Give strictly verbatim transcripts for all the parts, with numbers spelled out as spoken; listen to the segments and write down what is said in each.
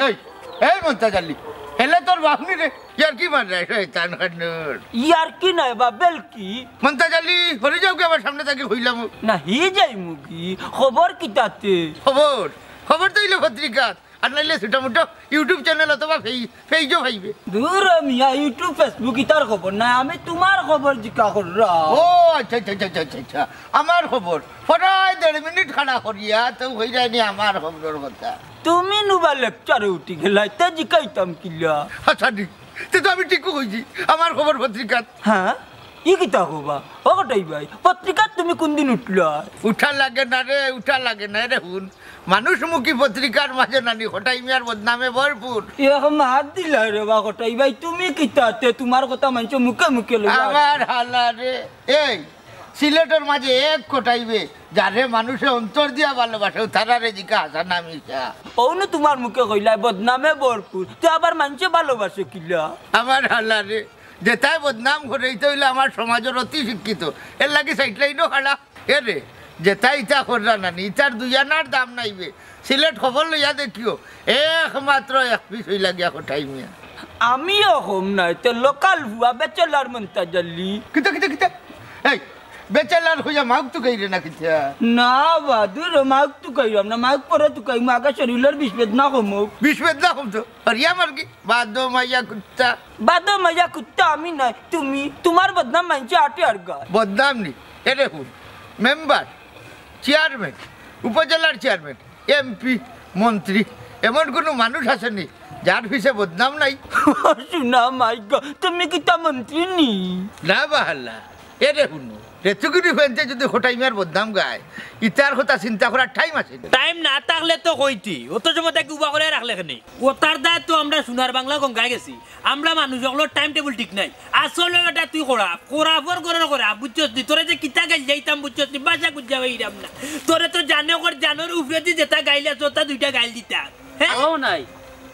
এই, এই মন্তাজ আলী, হেলে তোর বাপনি রে, ইয়ার কি মার রে, শয়তান খানুর। ইয়ার কি নাই বা, বেলকি? মন্তাজ আলী, হরি যাও কি আমার সামনে থাকি কইলাম? না, হি যাইমুগি, খবর কিতাতে? খবর? খবর তো অইলে পত্রিকাত, আর নাইলে ছোট মোটো YouTube channel অথবা ফেই-, page-ও পাইবে। দূর মিয়া, YouTube, Facebook ইতার খবর না, আমি তুমার খবর জিকা কররাম। ও আচ্ছা, আচ্ছা, আচ্ছা, আচ্ছা, আচ্ছা, আমার খবর। প্রায় দেড় মিনিট খাড়া করিয়া তো কইরায়নি আমার খবরর কথা। তুমি নুবা lecture-ও উঠি গেলায়, তে জিকাইতাম কিলা? আচ্ছা, ঠিক। তে তো আমি ঠিকউ কইছি, আমার খবর পত্রিকাত। হ্যাঁ? ই কিতা কও বা? ও কটাই ভাই, পত্রিকাত তুমি কুনদিন উঠলায়? উঠা লাগে না রে, উঠা লাগে না রে, হুন। মানুষমুখী পত্রিকার মাঝে নানি কটাই মিয়ার বদনামে ভরপুর। এক মাত দিলায় রে বা কটাই ভাই, তুমি কিতাতে? তুমার কথা মানষে মুখে মুখে লইয়া। আমার হালা রে, এই সিলেটর মাঝে এক কটাই বে, যারে মানুষে অন্তর দিয়া ভালোবাসে, তারারে জিকা হাছা না মিছা। অউ নু তুমার মুখে কইলায় বদনামে ভরপুর, তে আবার মানষে ভালোবাসে কিলা? আমার হালা রে, যেতায় বদনাম করে, ইতা অইলো আমার সমাজর অতি শিক্ষিত, এরলাগি side line-ও খাড়া। এ রে, যেতায় ইতা কররা নানি, ইতার দুই আনার দাম নাই বে। সিলেট খবর লইয়া দেখিও, একমাত্র এক piece অইলা গিয়া কটাই মিয়া। আমিও কম নায়, তে local পুয়া bachelor মন্তাজ আলী। কিতা, কিতা, কিতা? এই, bachelor কইয়া মাউক তুকাইরে না কিতা? না বা, দূর, মাউক তুকাইরাম না, মাউক পরে তুকাইমু, আগে শরীলর বিষ বেদনা কমউক। বিষ বেদনা কমতো? হরিয়া মারগি, বাদো মাইয়া কুত্তা। বাদো মাইয়া কুত্তা আমি নায়, তুমি। তুমার বদনাম মানষে আটে আর গায়। বদনাম নি? এ দেখুন, মেম্বার, চেয়ারম্যান, উপজেলার চেয়ারম্যান, এমপি, মন্ত্রী, এমন কুনু মানুষ আছে নি যার পিছে বদনাম নাই? শুনা মাইগো, তুমি কিতা মন্ত্রী নি? না বাহাল্লা, এ রে হুনো, রেতুগুড়ি হইতে যদি কটাই মিয়ার বদনাম গায়, ইতার কথা চিন্তা করার টাইম আছে নি? টাইম না থাকলে তো কইতি, অত সময় থাকি উবা করে রাখলে কেনে? অতার দায় তো আমরা সোনার বাংলা গঙ্গায় গেছি। আমরা মানুষ অকলর টাইম টেবল ঠিক নাই। আসলে বেটা তুই খরাপ, খরাপর ঘরর খরাপ, বুঝছস নি? তোরে যে কিতা গাইল যাইতাম, বুঝছস নি? বাসা খুঁজা পাইরাম না। তোরে তো জানে কর, জানর উপরেদি যেতা গাইল আছে, অতা দুইটা গাইল দিতাম। হ্যাঁ? ও নাই,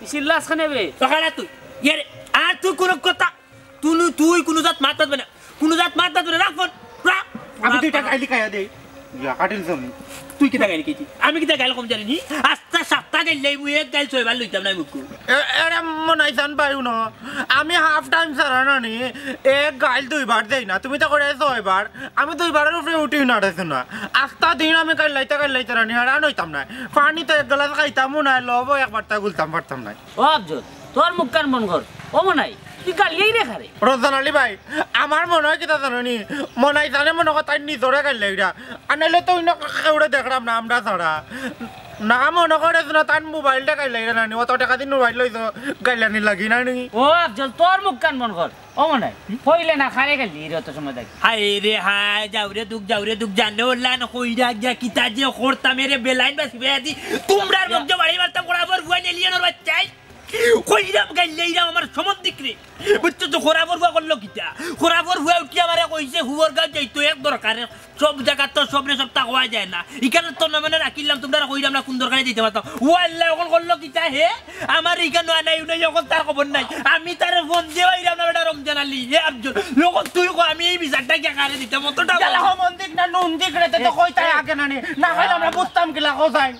চিল্লাস কেনে বে? তো খাড়া তুই। ইয়ারে, আর তুই কুনু কথা, তুই, তুই কুনু জাত মাত মাতবে না। কুনু জাত মাত মাতবে না। রাখ ফোন, রাখ। আমি দুইটা গাইল খাইয়া দেই। ইয়া, কাটিল ফোন। তুই কিতা গাইল খাইছি? আমি কিতা গাইল কম জানি নি? আস্তা সাতটা গাইল লাইবো, এক গাইল ছয়বার লইতাম না মুখো। এ-, এরে মনাইছান ভাই, হুনো, আমি হাফ টাইম ছাড়া না নি, এক গাইল দুইবার দেই না, তুমি তো করে ছয়বার, আমি দুইবারর উপরে উঠি না রে শোনা। আস্তা দিন আমি গাইল লাইতা গাইল লাইতা রানি, হারান হইতাম না। পানি তো এক গ্লাস খাইতামও না, লবও একবার তা গুলতাম পারতাম না। ও আফজল, তোর মুখখান বন্ধ কর। ও মনাই, তুই গাইল এই রে খারে। রমজান আলী ভাই, আমার মনে হয় কিতা জানো নি? মনাইছানে মনে হয় তাই নিজরে গাইল লাইরা। আর নাইলে তো অন্য কেউরে দেখলাম না আমরা ছাড়া। না মনে করে না, তার মোবাইলটা গাইল লাইরা নানি। অত টেকা দি মোবাইল লইছো, গাইল লানি লাগি নানি। ও আফজল, তোর মুখখান বন্ধ কর। ও মনাই, কইলে না খারে গাইল রে অত সময় থাকি। হায় রে হায়, যাও রে দুখ, যাও রে দুখ, জানে ওল্লান কইরা গিয়া কিতা যে করতাম, এরে বেলাইন বাসি বেয়াদি, তুমরার মুখ যে বাড়ি মারতাম, খরাপর ফুয়া, এলিয়েনর বাচ্চাই। কইরাম গাইল লাইরাম আমার সম্বন্ধিকরে। বুঝছো তো, খরাপর ফুয়া করলো কিতা? খরাপর ফুয়া উঠি আমারে কইছে, হুবরগাঁও যাইতো এক দরকারে। সব জাগাত তো সবরে সবতা কওয়া যায় না। ইখানো তো না মানে রাখিলাম, তুমরারে কইরাম না কুন দরকারে যাইতাম পারতাম। ও আল্লাহ, অখন করলো কিতা হে? আমার ইখানো আনাই উনাই, অখন তার খবর নাই। আমি তারে ফোন দিয়া পাইরাম না বেটা রমজান আলী। হে আফজল, অখন তুই ক, আমি এই বিচারটা গিয়া কারে দিতাম? অতটা জ্বালা। সম্বন্ধিক না নুনদিক রে, তে তো কইতায় আগে নানি। না কইলে আমরা বুঝতাম কিলা, কোথায়?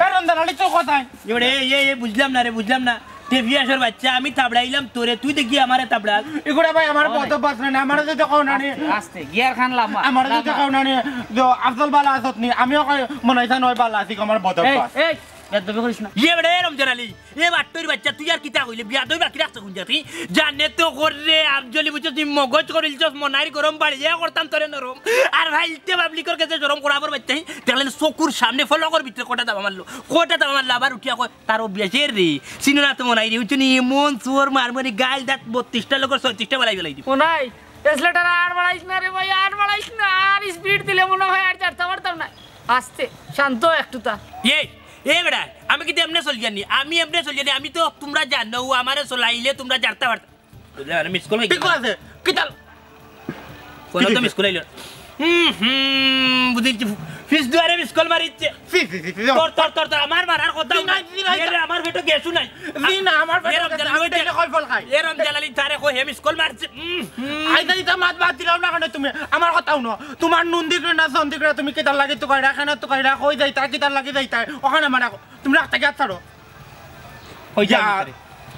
এ রমজান আলী, তুই কোথায়? এবারে, এই, এই, এই, বুঝলাম না রে, বুঝলাম না। তে পিয়াসর বাচ্চা, আমি থাবড়াইলাম তোরে, তুই দেখি আমারে থাবড়াস। ইগুরা ভাই, আমার বদ অভ্যাস নানি, আমারে যদি কও নানি। আস্তে, আস্তে, গিয়ার খান লামা, আমারে যদি কও নানি, যে আফজল বালা আছত নি, আমিও কই মনাইছান অয় বালা আছি, আমার বদ অভ্যাস। এই, বেয়াদবি করিস না। ইয়ে বেটা, এ রমজান আলী, এ বাট্টইর বাচ্চা, তুই আর কিতা কইলে? বেয়াদবি বাকি রাখতে কুন জাতি? জানে তো কর রে, আফজলি বুঝছস নি, মগজ করিলছস, মনাইর গরম বাড়িয়া করতাম তোরে নরম। আর ফাইলতে পাবলিকর গেছে শরম খরাপর বাচ্চা, দেখলে চকুর সামনে ফলকর ভিতরে কটা দাবা মারলো, কটা দাবা মারলো, আবার উঠিয়া কয়, তার অভ্যাসের রে, চিনো না তো মনাই রে, বুঝছো নি, এমন চুয়ার মারমু নি, গাইল দাঁত বত্রিশটা লোকর ছয়ত্রিশটা বালাই বালাই দিব। মনাই, accelerator আর বাড়াইস না রে ভাই, আর বাড়াইস না, আর speed দিলে মনে হয় আর ছাড়তাম পারতাম না। আস্তে, শান্ত হ একটু তা। এ, এ বেটা, আমি কিন্তু এমনে চলি জানি, আমি এমনে চলি জানি, আমি তো তুমরা জানো, আমারে চলাইলে তুমরা ছাড়তা পারতা। বুঝলে, আরে miss call হয়ে গেল। ঠিক আছে, কিতা? ফোনে তো miss call আইলো। হুম, হুম, বুঝিলছি। ফিস দুয়ারে miss call মারিচ্ছে। ফি, ফি, ফি, ফি, ফি। তোর, তোর, তোর, তোর, আমার মারার কথা জি না, না। জি না, এ রে, আমার পেটো গ্যাসও নাই। জি না, আমার পেটো এ রমজান গ্যাস আলী, নাই, তাইলে কই ফল খাই? এ রমজান আলী, তারে কই হে miss call মারছে। হুম, হুম। আইতা, ইতা মাত বাদ দিলাও না কেনে তুমি? আমার কথা হুনো। তুমার নুন দিকরে না সন দিকরে তুমি কিতার লাগি তুকাইরা, কেনে তুকাইরা, কই যাইতা, কিতার লাগি যাইতা? অখান আমার, তুমি রাস্তা গিয়া ছাড়ো। কইতাম নি তোরে?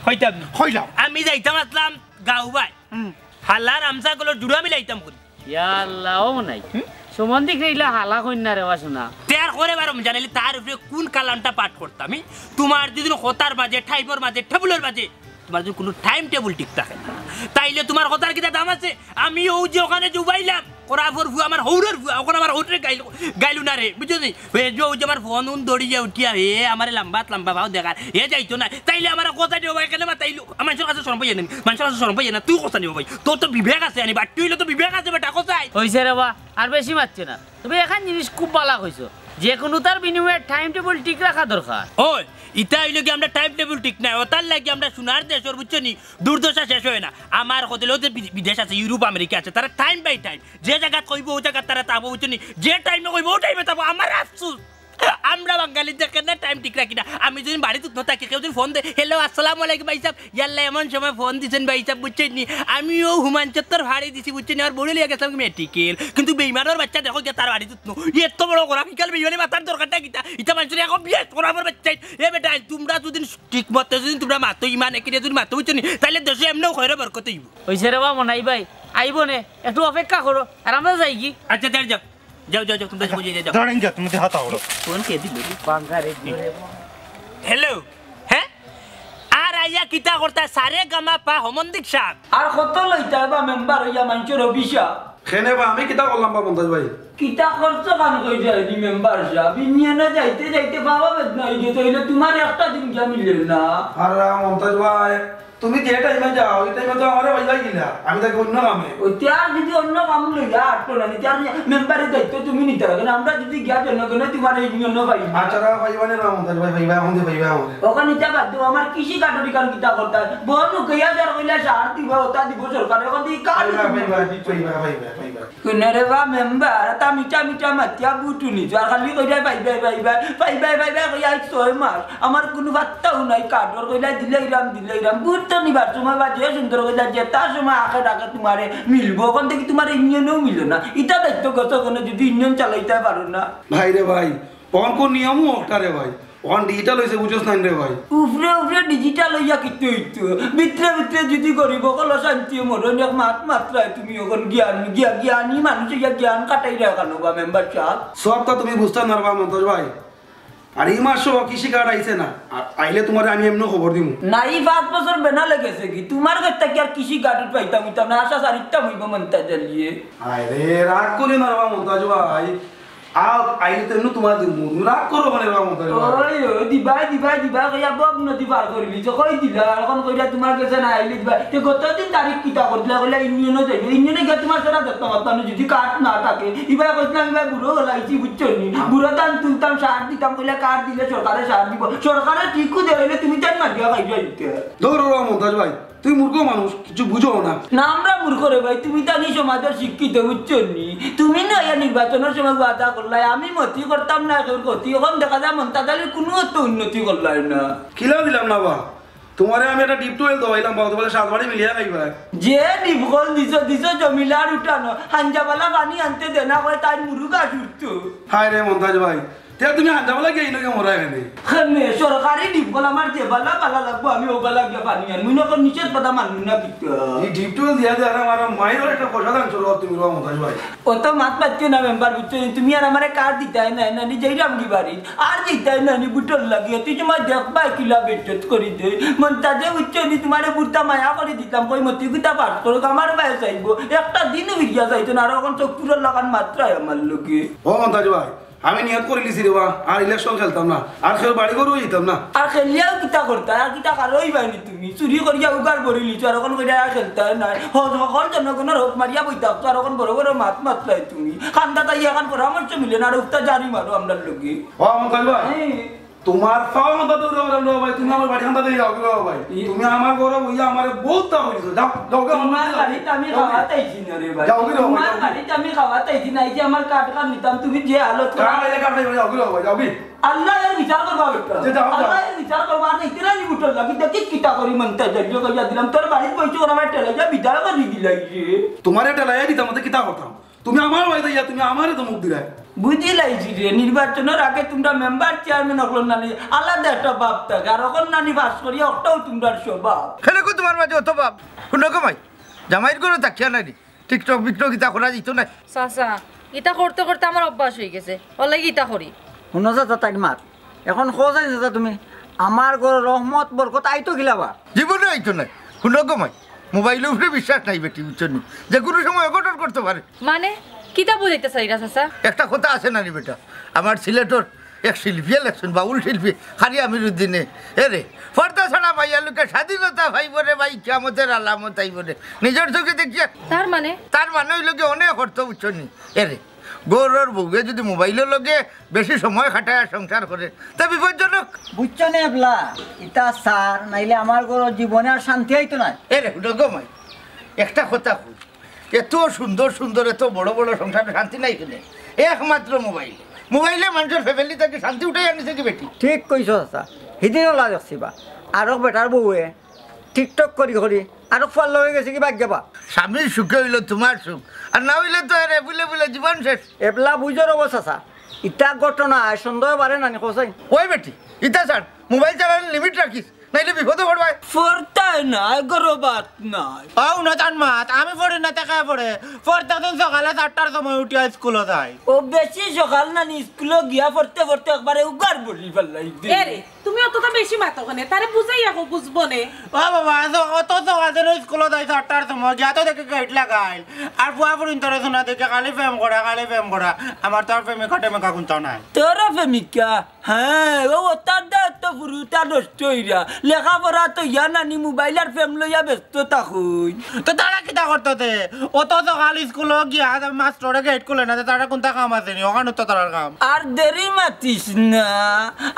কইতাম নি? কইলাম। আমি যাইতাম আছলাম গাঁও বায়। হুম। হালার আমসা গলর জুড়া মিলাইতাম করি। ইয়া আল্লাহ, ও নাই। হুম? সম্বন্ধিক রে ইলা হালা কইন্যা রে বা সোনা। তে আর করে বারো জানাইলে তার উপরে কোন কালামটা পাঠ করতাম আমি? তোমার যদি কথার মাঝে, টাইমর মাঝে, টেবুলর মাঝে, তোমার যদি কোনো টাইম টেবুল ঠিক থাকে না, তাইলে তোমার কথার কিতা দাম আছে? আমি ও যে ওখানে জুবাইলাম, করাফর ফুয়া, আমার হৌরর ফুয়া, ওখানে আমার হৌরে গাইল, গাইলু না রে, বুঝছো নি? এ যে ও যে আমার ফোন উন দড়িয়া উঠিয়া, এ আমারে লম্বা লম্বা ভাও দেখার, এ যাইতো না। তাইলে আমার কথা দিও ভাই, কেন বা তাইলে আমার কাছে শরম পাইয়ে না, মানুষের কাছে শরম পাইয়ে না, তুই কথা দিও ভাই, তোর তো বিবেক আছে, আনি বাট্টু হইলে তো বিবেক আছে বেটা, কোথায়? হইছে রে বা, আর বেশি মারছে না। তবে এখান জিনিস খুব বালা কইছো, যে কোনো তার বিনিময়ে টাইম টেবুল ঠিক রাখা দরকার। ওই, ইটা হইলো কি আমরা টাইম টেবুল ঠিক নাই, ওটার লাগি আমরা সোনার দেশর, বুঝছো নি, দুর্দশা শেষ হয় না। আমার কত লোক যে বি-, বিদেশ আছে, ইউরোপ, আমেরিকা আছে, তারা টাইম বাই টাইম যে জায়গা কইবো, ও জায়গা তারা তাবো, বুঝছো নি, যে টাইমে কইবো, ও টাইমে তাবো। আমার আফসোস, আমরা বাঙালি দেখেন না, টাইম ঠিক রাখি না। আমি যদি বাড়িত উঠনো থাকি, কেউ যদি ফোন দেয়, "হ্যালো, আসসালামু আলাইকুম ভাই সাহেব", ইয়াল্লা, এমন সময় ফোন দিছেন ভাই সাহেব, বুঝছেন নি? আমিও হুমান চত্বর ভাড়ি দিছি, বুঝছেন নি? আমার বড় লিয়া গেছিলাম মেডিকেল, কিন্তু বেইমানর বাচ্চা দেখো গিয়া তার বাড়িত উঠনো, এত বড় করা বিকাল বেইমানি মাতার দরকারটা কিতা? ইটা মানুষের এখন বিয়ে করাবার বাচ্চাই। এ বেটা, তোমরা যদি ঠিক মতো যদি তোমরা মাতো, ইমান একিরে যদি মাতো, বুঝছো নি? তাইলে দেশে এমনেও খয়রে বরকত হইব। ওই সে রে বা মনাই ভাই, আইবো নে, একটু অপেক্ষা করো, আর আমরা যাই কি? আচ্ছা, যাও, যাও। যাও, যাও, যাও, তোমরা যাও, যাও, যাও। ধরেন যাও, তুমি তো হাতা করো। ফোন কে দিল রে? বাঙ্গারে দিল রে। হ্যালো, হ্যাঁ? আর আইয়া কিতা করতা? সারে গামা পা হমন্দিক সাহেব। আর কত লইতা বা মেম্বার হইয়া মানষর অফিসা? কেনে বা আমি কিতা করলাম বা মন্তাজ ভাই? কিতা করছো কান কই যায় নি মেম্বার সাহেব? ইউনিয়নে যাইতে যাইতে বাবা বেদনা হয়ে গেছে, হইলে তোমার একটা দিন গিয়া মিলে না। আর মন্তাজ ভাই, তুমি যে টাইমে যাও, ওই টাইমে তো আমারে পাইবায় গিলা। আমি থাকি অন্য কামে। ওই তে আর যদি অন্য কাম লইয়া আটতো না, তে আর মেম্বারের দায়িত্ব তুমি নিতে হবে। কারণ আমরা যদি গিয়া জনগণে তোমার এই ইউনিয়নও পাই না। আচ্ছা, রা পাইবা না, রা মন্তাজ ভাই, পাইবা, এখন দিয়ে পাইবা আমারে। ওখানে যা বাদ দেও, আমার কৃষি কাটুরি কাম কিতা করতে হয়? বন উকাইয়া যার কইলা সার দিব, ওটা দিব সরকার, ওখান দিয়ে কার পাইবা, পাইবা, পাইবা, পাইবা, পাইবা। কোনে রে বা মেম্বার, তা মিঠা মিঠা মাতিয়া বুটু নিছো, আর খালি কইরা পাইবায়, পাইবায়, পাইবায়, পাইবায়, কইয়া আজ ছয় মাস। আমার কুনু পাত্তাও নাই, কার্ডর কইলা দিলাইরাম, দিলাইরাম। বুট তো নিবার সময় বা যে সুন্দর কইলা, যেতা সময় আখে ডাকে তোমারে মিলবো, ওখান থেকে তোমার ইউনিয়নেও মিলো না। ইটা দায়িত্ব গত কোনো যদি ইউনিয়ন চালাইতে পারো না। ভাই রে ভাই, অখন কোন নিয়মও একটা রে ভাই, অখন ডিজিটাল হইছে, বুঝোস না রে ভাই। উপরে উপরে ডিজিটাল হইয়া কিতে হইতো, ভিতরে ভিতরে যদি গরিব অকল শান্তি মরণ এক মাত মাত্রায় তুমি অখন জ্ঞান, জ্ঞা-, জ্ঞানী মানুষ হইয়া জ্ঞান কাটাই রাখানো বা মেম্বার সাহেব। সবটা তুমি বুঝতে পারবা মন্তাজ ভাই। আর এই মাসও কৃষি কার্ড আইছে না, আর আইলে তোমারে আমি এমনি খবর দিমু। না, এই পাঁচ বছর বেনালে গেছে কি? তোমার কাছ থেকে আর কৃষি কার্ড পাইতাম, হইতাম না, আশা সারিতাম হইব মন্তাজ আলিয়ে। আরে রাগ করি না রে বা মন্তাজ ভাই, আও, আইলে তো এমনি তোমার দিমু, তুমি রাগ করো মানে রে বা মন্তাজ ভাই। ওই, ওই, দিবাই, দিবাই, দিবাই, কইয়া বক নদী পার করিলিছো, কই দিলা, আর অখন কইরা তোমার গেছে না আইলে দিবাই। তে গত দিন তারিখ কিতা করছিলা, কইলা ইউনিয়নে যাইবে, ইউনিয়নে গিয়া তোমার সারা দেখতে পারতাম না, যদি কার্ড না থাকে। ইবাই কইছিলাম, ইবাই বুড়ো হলাইছি, বুঝছো নি? বুড়ো ধান তুলতাম, সার দিতাম, কইলা কার্ড দিলে সরকারে সার দিব। সরকারে ঠিকও দেয়, হইলে তুমি তাই মাগিয়া খাইবে আইতে। ধরো রে বা মন্তাজ ভাই, তুমি মূর্খ মানুষ, কিছু বুঝো না। না, আমরা মূর্খ রে ভাই, তুমি তো আমি সমাজের শিক্ষিত, বুঝছো নি? তুমি না ইয়া নির্বাচনের সময় ওয়াদা করলাই, আমি মতি করতাম না এখন ক্ষতি, এখন দেখা যায় মন্তাজ আলীর কোনো তো উন্নতি করলাই না। কিলা দিলাম না বা, তোমারে আমি একটা ডিপ টিউবওয়েল দেওয়াইলাম বা, তোমার সাত বাড়ি মিলিয়া খাইবা। যে ডিপ কল দিছো, দিছো জমিলার উঠানো, হাঞ্জাবালা পানি আনতে দেনা করে তাই মুরুগা ছুটতো। হায় রে মন্তাজ ভাই, তে তুমি হাঞ্জাবালা গিয়া ইনো গিয়া মরা এনে। কেনে, সরকারি ডিপ কল আমার যে বালা বালা লাগবো, আমি ও বালা গিয়া পানি আনমু, ইনো কোন নিষেধ কথা মানমু না কিতা? এই ডিপ টিউবওয়েল দিয়া দে, আর আমার মায়ের একটা পয়সা দান চলো তুমি রে বা মন্তাজ ভাই। অত মাত মাতিও না মেম্বার, বুঝছো নি? তুমি আর আমারে কার দিতায় না, না, নি যাইরাম কি বাড়ি? আর দিতায় না, নি বুটর লাগি, তুই তোমার দেখবায় কিলা বেজ্জত করি দে। মন্তাজে, বুঝছো নি? তোমারে বুড়তা মায়া করি দিতাম, কই মতি গুতা পাঠ করো, আমার বায় চাইবো। একটা দিনও ফিরিয়া চাইতো না, আর অখন চোখ পুরো লাগান মাত্রায় আমার লোকে। ও মন্তাজ ভাই, আমি নিয়ত করি লিছি রে বা, আর ইলেকশন খেলতাম না, আর কেউ বাড়ি ঘরও যেতাম না। আর খেলিয়াও কিতা করতা, আর কিতা কারো হইবায় নি তুমি? চুরি করিয়া উগার ভরি লিছো, আর অখন কইরা আর খেলতায় নাই। হক, হকল জনগণর হক মারিয়া বই থাকতো, আর অখন বড় বড় মাত মাতলায় তুমি। কান্দাত আইয়া এখন পরামর্শ মিলে না, আর উক্তা জারি মারো আমরার লগে। ও মন্তাজ ভাই, হ্যাঁ। তোমার পাও মন্তাজ দৌড়ে ওরা লো ভাই, তুমি আমার বাড়ি কান্দা দিয়ে যাও গো ভাই। ই- তুমি আমার ঘরে বইয়া আমারে বহুত তা হইছো। যাও, যাও গো, তোমার বাড়িত আমি যাও গো। খাওয়াত আইছি না রে ভাই। যাও গো, যাও গো, তোমার যাও গো। বাড়িত আমি খাওয়াত আইছি না, এই যে আমার কার্ড কার্ড নিতাম, তুমি যে হালত কার্ড আইলে কার্ড আইলে যাও গো ভাই, যাও গো। আল্লাহ এর বিচার করবা বেটা। যে যাও, যাও। আল্লাহ এর বিচার করবা, আর ইতরা নি বুটর লাগি দেখি কিতা করি মন্তাজ আলী কইয়া দিলাম, তোর বাড়িত বইছো ওরা আমার ঠেলাইয়া বিদায় করি দিলাই রে। তোমারে ঠেলাইয়া দিতাম, ওতে কিতা করতাম? তুমি আমার বাড়িত আইয়া তুমি আমারে ধমক দিলায়। বুঝিলাইছি রে, নির্বাচনর আগে তুমরা মেম্বার চেয়ারম্যান অকলর নানি আলাদা একটা ভাব থাকে, আর অখন নানি পাস করিয়া অটাউ তুমরার স্বভাব। কেনে গো তুমার মাঝে অত ভাব? হুনো গো মাই, জামাইর ঘরো থাকিয়া নানি টিকটক বিকটক ইতা করা যাইতো নায়। চাচা, ইতা করতে করতে আমার অভ্যাস অইগেছে, অরলাগি ইতা করি। হুনো চাচা, তাইর মাত। অখন কও চাই চাচা তুমি, আমার ঘরো রহমত বরকত আইতো কিলাবা? জীবনে আইতো নায়। হুনো গো মাই, মোবাইলর উপরে বিশ্বাস নাই বেটি, বুঝছো নি? যে কুনু সময় অঘটন করতে পারে। মানে, কিতা বুঝাইতা চাইরা চাচা? একটা কথা আছে নানি বেটা, আমার সিলেটর এক শিল্পীয়ে লেখছইন, বাউল শিল্পী কারি আমিরুদ্দিনে, এরে, পর্দা ছাড়া মাইয়া লোকে স্বাধীনতা পাইবো রে ভাই, কিয়ামতর আলামত আইবো রে, নিজর চউখে দেখিয়া। তার মানে? তার মানে অইলো গি অনেক অর্থ, বুঝছো নি? এরে, ঘরর বউয়ে যুদি মোবাইলর লগে বেশি সময় কাটায় সংসার করে, তে বিপজ্জনক। বুঝছো নি এবলা, ইতা ছাড়, নাইলে আমার ঘরো জীবনে আর শান্তি আইতো নায়। এরে, হুনো গো মাই, একটা কথা কই, এত সুন্দর সুন্দর, এত বড় বড় সংসারে শান্তি নাই কেনে? একমাত্র মোবাইলে। মোবাইলে মানষর ফ্যামিলি থাকি শান্তি উঠাইয়া নিছে গি বেটি? ঠিক কইছো চাচা, হিদিন অলা দেখছি বা, আরক বেটার বউয়ে টিকটক করি করি আরক ফুয়ার লগে গেছে গি ভাগ্যবা। স্বামীর সুখে অইলো তুমার সুখ, আর না অইলে তো এরে বুলে বুলে জীবন শেষ। এবলা বুঝো রে চাচা, ইতা ঘটনা সন্দেহ বাড়ে নানি কও চাই। ওই বেটি, ইতা ছাড়, মোবাইল চালানির লিমিট রাখিস। নাইলে বিপদো পড়বায়। পড়তায় নায়, ঘরো ভাত নাই। অউ না তান মাত, আমি পড়ি না, তে কে পড়ে? পড়তা দিন সকালে চারটার সময় উঠিয়া স্কুলো যাই। ও বেশি সকাল নানি, স্কুলো গিয়া পড়তে পড়তে একবারে উগার বলি ফালাই দে। এরে, তুমি অততা বেশি মাতো কেনে? তারে বুঝাইয়া কও, বুঝবো নে। ও বাবা, অত, অত সকাল দিন স্কুলো যাই চারটার সময়, গিয়া তো দেখি গেট লাগাইল। আর ফুয়া ফুড়িন্তরে হুনা দেখি খালি প্রেম করা, খালি প্রেম করা। আমার তো আর প্রেমিকা টেমিকা কুন্তা নাই। তোরও প্রেমিকা? হ্যাঁ, ও, ও তার দা তো ফুরুতা নষ্ট অইরা। লেখাপড়া তো ইয়া নানি মোবাইল আর প্রেম লইয়া ব্যস্ত থাকইন। তো তারা কিতা করতো তে? অত সকাল স্কুলো গিয়া মাস্টরে গেট খুলে না, তে তারা কুন্তা কাম আছে নি? অখানো তো তারার কাম। আর দেরি মাতিস না।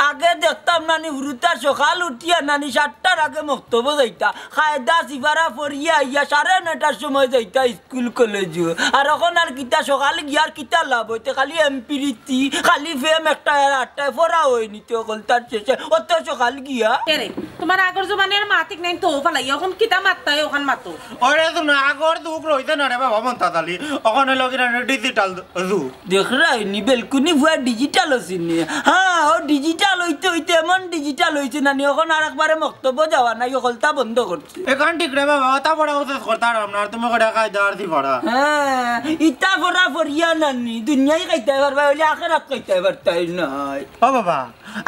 আগে দেখতাম নানি ফুরুতা সকাল উঠিয়া নানি সাতটার আগে মক্তবো যাইতা। কায়দা সিপারা পড়িয়া আইয়া সাড়ে নয়টার সময় যাইতা স্কুল কলেজো। আর অখন আর কিতা সকাল গিয়া আর কিতা লাভ অইতে? খালি এমপিরিতি, খালি প্রেম একটা আর আটটায় পড়া অয়নি। তে অকলতার শেষে অত সকাল গিয়া। এরে, তুমার আগর জমানার মাত ঠিক নাই তো ফালাই, অখন কিতা মাততায় অখান মাতো। ওরে হুনো, আগর যুগ রইছে না রে বাবা মন্তাজ আলী, অখন অইলো গি না ডিজিটাল যুগ। দেখরায়নি বেলকুনি ফুয়া ডিজিটাল অইছে নি? হ্যাঁ, ও ডিজিটাল অইতে অইতে এমন ডিজিটাল অইছে নানি, অখন আর একবারে মক্তবো যাওয়া নাই, অকলতা বন্ধ করছে। অখান ঠিক রে বাবা, অতা পড়া শেষ করতাম না, আর তুমি করিয়া কায়দা আর সিপারা। হ্যাঁ, ইতা পড়া পড়িয়া নানি, দুনিয়াই খাইতায় পারবায়, অইলে আখেরাত খাইতায় পারতায় নায়। ও বাবা,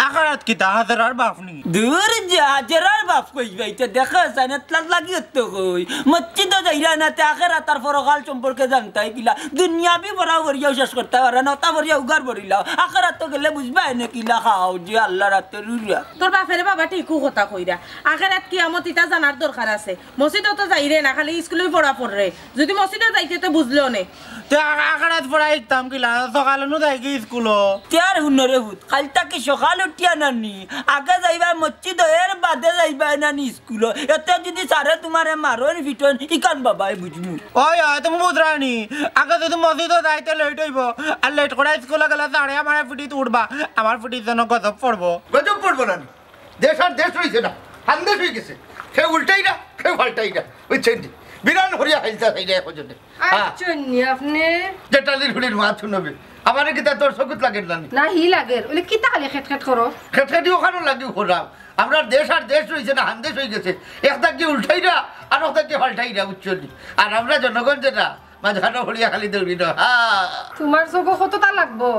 আখেরাত কিতা, হাজেরার বাফ নি? দূর যা, হাজেরার বাফ কইবায়, ইতা দেখো, সাইনাত লাগ লাগি অত কই। মসজিদো যাইরায় না, তে আখেরাত আর পরকাল সম্পর্কে জানতায় কিলা? দুনিয়াবি পড়া পড়িয়াও শেষ করতায় পাররায় না, অতা পড়িয়া উগার পড়িলাও। আখেরাতো গেলে বুঝবায় নে কিলা খাও যে আল্লার আতর উরা। তোর বাফেরে বাবা ঠিকউ কথা কইরা। আখেরাত কিয়ামত ইতা জানার দরকার আছে। মসজিদো তো যাইরে না, খালি স্কুলো পড়া পড়রে। যুদি মসজিদো যাইতে তো বুঝলো নে। তে আ-, আখেরাত পড়া শিখতাম কিলা? সকালে নু যাইগি স্কুলো। তে আর হুনো রে পুত, কাইল থাকি সকাল উঠিয়া নানি, আগে যাইবায় মসজিদো, এর বাদে যাইবায় নানি স্কুলো। এতে যুদি স্যারে তুমারে মারইন, ফিটইন, ইখান বাবায় বুঝমু। ওই, ওই, তুমি বুঝরায়নি। আগে যুদি মসজিদো যাইতে লেট অইবো, আর লেট করিয়া স্কুলো গেলে স্যারে আমারে ফিটিত উঠবা, আমার ফিটিত যেন গজব পড়বো। গজব পড়বো নানি। দেশ আর দেশ রইছে না, হান্দেশ অইগেছে। কেউ উল্টাইরা, কেউ পাল্টাইরা, বুঝছইন নি? বিরান করিয়া হাইলতা চাইরা একজনে। হ্যাঁ। আইচ্ছা নি আপনে? জেঠানির ফুড়ির মাত হুনবে। আমারে কিতা তোর চকুত লাগের নানি? না, হি লাগের। অইলে কিতা খালি খেটখেট করো? খেটখেটি অখানো লাগি কররাম। আমরার দেশ আর দেশ রইছে না, হান্দেশ অইগেছে। এক দাগি উল্টাইরা, আর এক দাগি পাল্টাইরা, বুঝছো নি? আর আমরা জনগণ যেরা, মাঝখানো পড়িয়া খালি দৌড়ি না। হ্যাঁ। তুমার চকুত কততা লাগবো?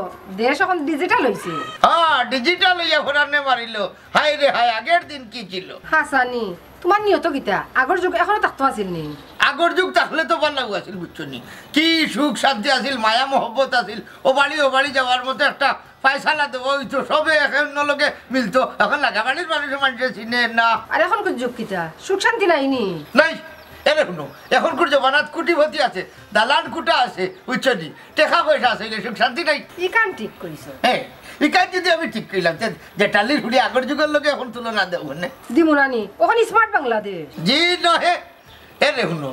দেশ অখন ডিজিটাল অইছে। হ্যাঁ, ডিজিটাল অইয়া ফরানে মারিলো। হায় রে হায়, আগের দিন কি ছিল? হাছা নি, তুমার নিয়ত কিতা? আগর যুগ অখনো থাকতো আছিল নি? আগর যুগ থাকলে তো ভালা আছিল, বুঝছো নি? কি সুখ শান্তি আছিল, মায়া মহব্বত আছিল, ও বাড়ি ও বাড়ি যাওয়ার মতো একটা ফয়সালা দেওয়া অইতো, সবে একে অন্যর লগে মিলতো। অখন লাগা বাড়ির মানুষে মানষে চিনে না। আর অখনকুর যুগ কিতা? সুখ শান্তি নাই নি? নাই। এরে হুনো, অখনকুর জমানাত কোটিপতি আছে, দালান কোঠা আছে, বুঝছো নি? টেকা পয়সা আছে, অইলে সুখ শান্তি নাই। ইখান ঠিক কইছো। হ্যাঁ, ইখান যুদি আমি ঠিক কইলাম, তে জেঠানির ফুড়ি আগর যুগর লগে অখন তুলনা দেও কেনে? দিমু না নি, অখন smart বাংলাদেশ। জি নহে। এরে হুনো,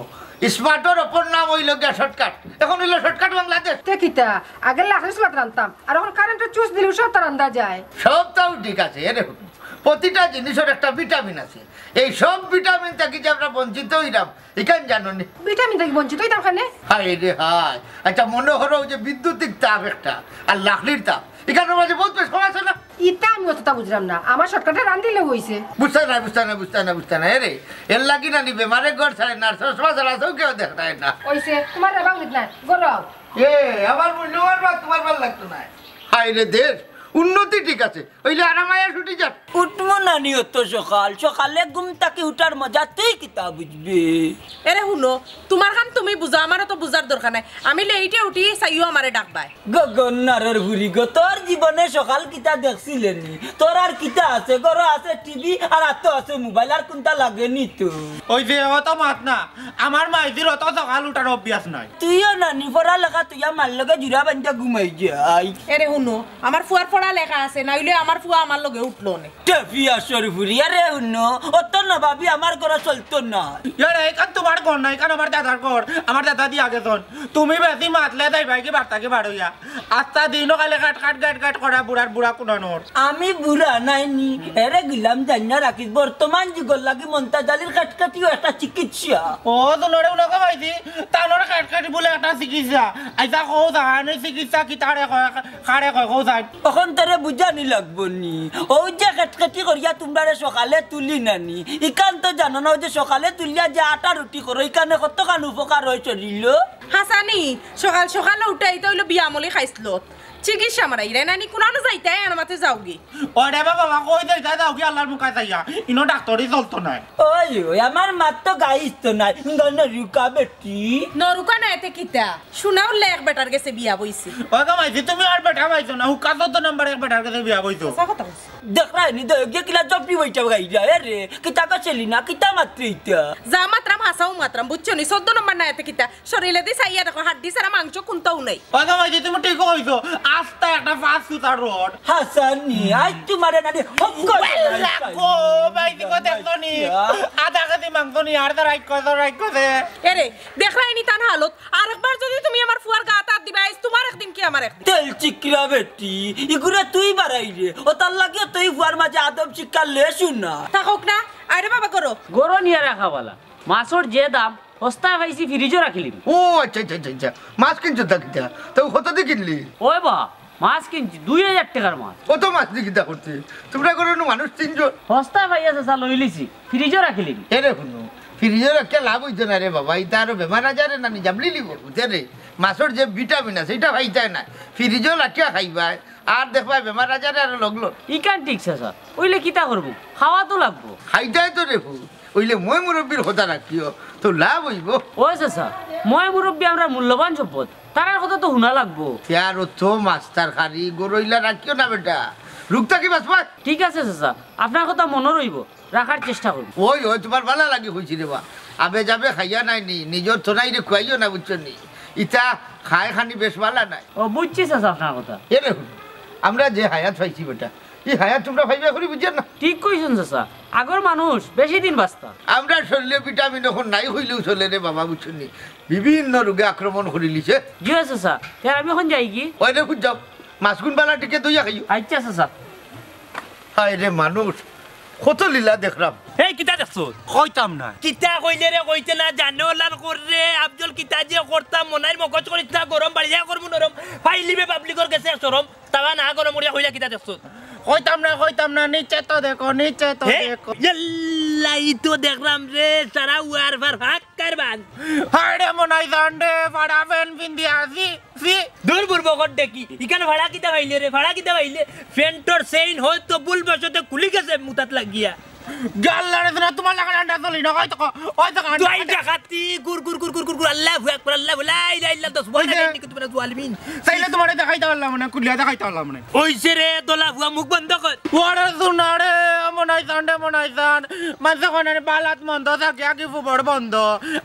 smart-র অপর নাম অইলো গিয়া shortcut। অখন অইলো shortcut বাংলাদেশ। তে কিতা, আগে লাকড়ির চুলাত রানতাম, আর অখন কারেন্টর চুইচ দিলে সবতা রান্দা যায়। সবতাউ ঠিক আছে, এরে হুনো, প্রতিটা জিনিসর একটা ভিটামিন আছে। এই সব ভিটামিন থাকি যে আমরা বঞ্চিত অইরাম, ইখান জানো নি? ভিটামিন থাকি বঞ্চিত অইতাম কেনে? হায় রে হায়। আচ্ছা, মনো করো যে বিদ্যুতিক তাপ একটা, আর লাকড়ির তাপ, ইখানর মাঝে বহুত বেশ কম আছে না? ইতা আমি অতটা বুঝরাম না, আমার শর্টকাটে রান্ধিলে অইছে। বুঝতায় না, বুঝতায় না, বুঝতায় না, বুঝতায় না। এরে, এর লাগি না নি বেমারে ঘর ছাড়ে না, চশমা ছাড়া চউখেও দেখরায় না। অইছে, তুমার রেবা উচিত নায়, ঘরো আও। এ, আমার মূল্যবান বা তুমার ভালা লাগতো না। হায় রে দেশ, উন্নতি ঠিক আছে, অইলে আরামায়া ছুটি যার। উঠমু না নি অত সকাল, সকালে ঘুম থাকি উঠার মজা তুই কিতা বুঝবে? এরে হুনো, তুমার কাম তুমি বুঝো, আমারও তো বুঝার দরকার নাই। আমি লেইটে উঠি, চাইও আমারে ডাকবায়। গগন্নারর হুরি গো, তোর জীবনে সকাল কিতা দেখছিলে নি? তোর আর কিতা আছে? ঘরো আছে টিভি আর আতো আছে মোবাইল, আর কুনটা লাগে নি তো? ওই যে অত মাত না, আমার মাইজির অত সকাল উঠার অভ্যাস নাই। তুইও না নি পড়া লেখা তুই আমার লগে জুড়া বান্ধা ঘুমাই যাই। এরে হুনো, আমার ফুয়ার পড়া লেখা আছে, নাইলে আমার ফুয়া আমার লগে উঠলো নে। টেফিয়া সরফুরি, আরে হুনো, অত না ভাবি আমার ঘরো চলতো না। ইয়ারে, ইখান তুমার ঘর না, ইখান আমার দাদার ঘর, আমার দাদা দিয়া গেছইন। তুমি বেশি মাতলে যাইবায় কি বার্তা কি বারইয়া। আস্তা দিনও খালি কাট কাট কাট কাট করা বুড়ার বুড়া কুনানোর। আমি বুড়া নায় নি, এরে গিলাম জানিয়া রাখিস, বর্তমান যুগর লাগি মন্তাজ আলীর কাটকাটিও একটা চিকিৎসা। ও, তো নড়ে উনাকে পাইছি, তানোর কাটকাটি বুলে একটা চিকিৎসা। আইসা কও জানি চিকিৎসা কিতারে কয়, কারে কয়, কও জানি। অখন তোরে বুঝানি লাগবো নি। অউ যে কাটকাটি করিয়া তুমরারে সকালে তুলি না নি। ইখান তো জানো না, অউ যে সকালে তুলিয়া যে আটা রুটি করো, ইখানে কতখান উপকার অয় শরীলো। হাছানি, সকাল সকাল উঠাই তো অইলো বিয়ামলি খাইছলত। চিকিৎসা মারাইরায় না নি, কুনানো যাইতায়, আর মাতে যাওগি। ওরে বাবা, বাবা, কই যাইতায় যাওগি আল্লার মুখায় চাইয়া। ইনো ডাক্তরি চলতো নায়। ওই, ওই, আমার মাত তো গাইছ তো নায়। গো নরুকা বেটি। নরুকা নায় তে কিতা? হুনো, অউ এক বেটার গেছে বিয়া বইছি। ওই গো মাইজি, তুমি আর বেটা পাইছো না, হুকা চৌদ্দ নম্বর এক বেটার গেছে বিয়া বইছো। হাছা কথা কইছি। দেখরায় নি, দেখো গিয়া কিলা জপি বইটা গাইরা, এ রে, কিতা গো সেলিনা, কিতা মাতরে ইতা? যা মাতরাম হাছাউ মাতরাম, বুঝছো নি? চৌদ্দ নম্বর নায় তে কিতা? শরীলেদি চাইয়া দেখো, হাড্ডি ছাড়া মাংস কুনটাও নাই। ওই গো মাইজি, তুমি ঠিক কইছো, আস্তা একটা পাঁচ সুতার রড। হাছানি, আইজ তুমারে না নি, হক করে ওয়াল্লা গো, মাইজি গো, দেখছো নি? আধা কেজি মাংস নি, আর তো রাইখ কইছো, রাইখ কইছে। এরে, দেখরায় নি তান হালত, আরেকবার যুদি তুমি আমার ফুয়ার গাত আত দিবায়, আইজ তুমার একদিন কি আমার একদিন। তেল চিকরা বেটি, ইগুরে তুই বাড়াইরে। অতার লাগিও তুই ফুয়ার মাঝে আদব শিক্ষা লেছু না। থাকউক না, আরে বাবা, করো। ঘরো নিয়া রাখা বালা। মাছর যে দাম, হস্তায় পাইছি, ফ্রিজো রাখিলিমু। ও আচ্ছা, আচ্ছা, আচ্ছা, আচ্ছা। মাছ কিনছো তা কিতা? তে কত দি কিনলি? ওই বা, মাছ কিনছি, দুই হাজার টেকার মাছ। অত মাছ দি কিতা করতে? তুমরা ঘরো নু মানুষ তিনজন। হস্তায় পাইয়া চাচা লইলিছি, ফ্রিজো রাখিলিমু। এরে হুনো, ফ্রিজো রাখিয়া লাভ অইতো নায় রে বাবা, ইতা আরো বেমার আজারে না নি জাবলি লিবো, বুঝছো রে? মাছর যে ভিটামিন আছে, ইটা পাইতায় নায়। ফ্রিজো রাখিয়া খাইবায়, আর দেখবায় বেমার আজারে আরো লগলো। ইখান ঠিক চাচা, অইলে কিতা করমু? খাওয়া তো লাগবো। খাইতায় তো রে ফু, অইলে ময় মুরব্বির কথা রাখিও, তো লাভ অইবো। ও চাচা, ময় মুরব্বি আমরার মূল্যবান সম্পদ, তারার কথা তো হুনা লাগবো। ইয়ার অত মাছ তরকারি, ঘরো ইলা রাখিও না বেটা, রোগ থাকি বাঁচবায়। ঠিক আছে চাচা, আপনার কথা মনো রইবো। রাখার চেষ্টা করমু। ওই, ওই, তুমার বালা লাগি কইছি রে বা। আবে যাবে খাইয়া নায় নি, নিজর থনাইরে খুয়াইও না, বুঝছো নি? ইতা খায় খানি বেশ বালা নায়। ও, বুঝছি চাচা আপনার কথা। এরে হুনো, আমরা যে হায়াত পাইছি বেটা, ই হায়াত তুমরা পাইবায় করি বুঝছো না? ঠিক কইছইন চাচা, আগর মানুষ বেশি দিন বাঁচতা। আমরার শরীলে ভিটামিন অখন নাই কইলেও চলে রে বাবা, বুঝছো নি? বিভিন্ন রোগে আক্রমণ করিলিছে। জি চাচা, তে আমি অখন যাইগি? ওই রে, বুঝ যাও, মাছগুন বালা টিকে ধইয়া খাইও। আচ্ছা চাচা। হায় রে মানুষ, কত লীলা দেখরাম। এই কিতা দেখছো? কইতাম না। কিতা কইলে রে কইতে না, জানে ওলান কর রে, আফজল কিতা যে করতাম, মনাইর মগজ করিস না, গরম বাড়িয়া করমু নরম, ফাইলিবে পাবলিকর গেছে শরম, তাবা না গরম করিয়া কইলা কিতা দেখছো? কইতাম না, কইতাম না, নিচে তো দেখো, নিচে তো হে? দেখো। ইয়াল্লা, ই তো দেখরাম রে, সারা ওয়ার ফার ফাক্কার বান। হায় রে মনাই জান রে, ফাড়া ফেন ফিন্দি আসি, সি। দূর বুড়বো কর দেখি, ইখান ফাড়া কিতা পাইলে রে, ফাড়া কিতা পাইলে? ফেন্টর চেইন হয়তো ভুলবশতে খুলি গেছে মুতাত লাগিয়া। গাল লড়ে না, তুমার লাগা ডান্ডা চলি না, ওই তো ক-, ওই তো কান্ড। দুই ডাকাতি, গুর, গুর, গুর, গুর, গুর, গুর, আল্লাহু আকবার, আল্লাহু লা ইলাহা ইল্লাল্লাহ, সুবহানাল্লাহ, ওই যে, ইন্নি কুনতু মিনাজ জালিমিন। চাইলে তুমারে দেখাইতাম পারলাম না, খুলিয়া দেখাইতাম পারলাম না। ওই যে রে, দোলা ফুয়া, মুখ বন্ধ কর। ওরে শুনারে, মনাই জান রে, মনাই জান। মানষে কয় না রে, বালাত মন্দ থাকে, আগে ফুবর বন্ধ।